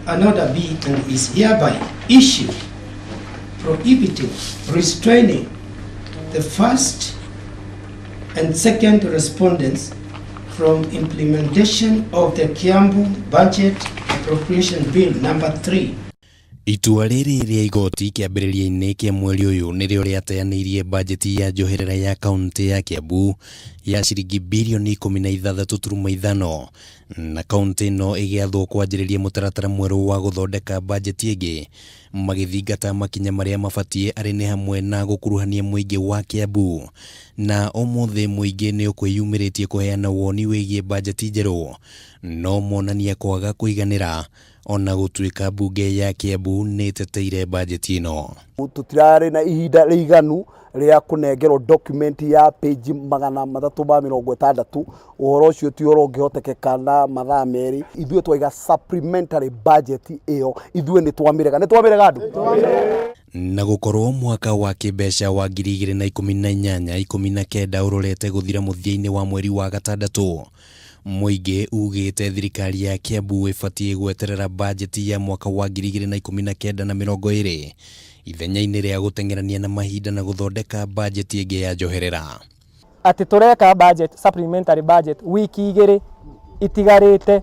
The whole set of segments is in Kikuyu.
An order be and is hereby issued prohibiting, restraining the first and second respondents from implementation of the Kiambu Budget Appropriation Bill number 3. Itua rĩrĩ rĩa igoti kĩambĩrĩria-inĩ kĩa mweri ũyũ nĩrĩo rĩateanĩirie bajeti ya njoherera ya kaunti ya Kiambu ya ciringi birioni 16.5, na kaunti ĩno ĩgĩathwo kwanjĩrĩria mũtaratara mwerũ wa gũthondeka bajeti ĩngĩ magĩthingata makinya marĩa mabatiĩ arĩ nĩ hamwe na gũkuruhania mũingĩ wa Kiambu. Na ũmũthĩ mũingĩ nĩ ũkwĩyumĩrĩtie kũheana woni wĩgiĩ bajeti njerũ, no monania kwaga kũiganĩra ona gũtuĩka mbunge ya Kiambu nĩ ĩteteire bajeti ĩno. Tũtirarĩ na ihinda rĩiganu rĩa kũnengerwo document ya page 360. Ũhoro ũcio ti ũhoro ũngĩhotekeka na mathaa 2. Ithuĩ twaiga supplementary budget ĩyo, ithuĩ nĩ twamĩrega, nĩ twamĩrega andũ. Na gũkorwo mwaka wa kĩmbeca wa 2018-19 ũrorete gũthira mũthia-inĩ wa mweri wa gatandatũ, mũingĩ ugĩte thirikari ya Kiambu ĩbatiĩ gweterera bajeti ya mwaka wa 2019 na 20 ithenya-inĩ rĩa gũteng'erania na mahinda na gũthondeka bajeti ĩngĩ ya njoherera. Atĩ tũreka budget, supplementary budget, wiki 2 itigarĩte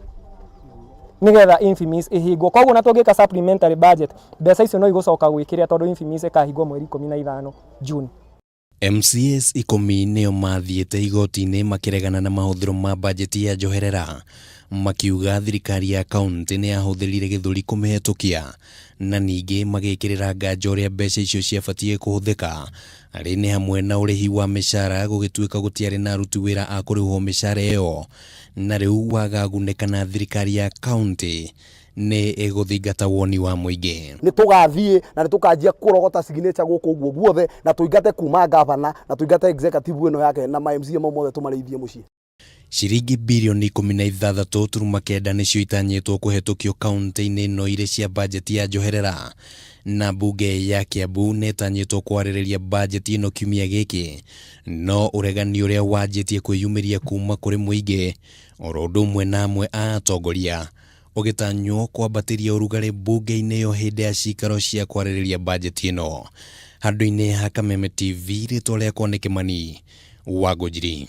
nĩgetha INFMIS ĩhingwo. Koguo na tũngĩka supplementary budget, mbeca icio no igũcoka gwĩkĩrĩa tondũ INFMIS ĩkahingwo mweri 15 June. MCAs 10 nĩo mathiĩte igoti-inĩ makĩregana na mahũthĩro ma bajeti ya njoherera, makiuga thirikari ya kaunti nĩ yahũthĩrire gĩthũri kũmĩhetũkia, na ningĩ magĩkĩrĩra nganja ũrĩa mbeca icio ciabatiĩ kũhũthĩka arĩ nĩ hamwe na ũrĩhi wa mĩcara, gũgĩtuĩka gũtiarĩ na aruti wĩra a kũrĩhwo mĩcara ĩyo, na rĩu wagagunĩka na thirikari ya kaunti nĩ ĩgũthingata woni wa mũingĩ. Nĩ tũgathiĩ na nĩ tũkanjia kũrogota signature gũkũ ũguo guothe, na tũingate kuma gavana na tũingate executive ĩno yake na ma MCA mau mothe tũmarĩithie mũciĩ. Ciringi birioni 16.9 nĩcio itanyĩtwo kũhetũkio kaunti-inĩ ĩno irĩ cia bajeti ya njoherera, na mbunge ya Kiambu nĩ ĩtanyĩtwo kwarĩrĩria bajeti ĩno kiumia gĩkĩ, no ũregani ũrĩa wanjĩtie kwĩyumĩria kuma kũrĩ mũingĩ oro ũndũ ũmwe na amwe a atongoria ũgĩtanywo kwambatĩria ũrugarĩ mbunge-inĩ ĩyo hĩndĩ ya cikaro cia kwarĩrĩria bajeti ĩno. Handũ-inĩ ha Kameme TV, rĩtwa rĩakwa nĩ Kĩmani wa Ngũnjiri.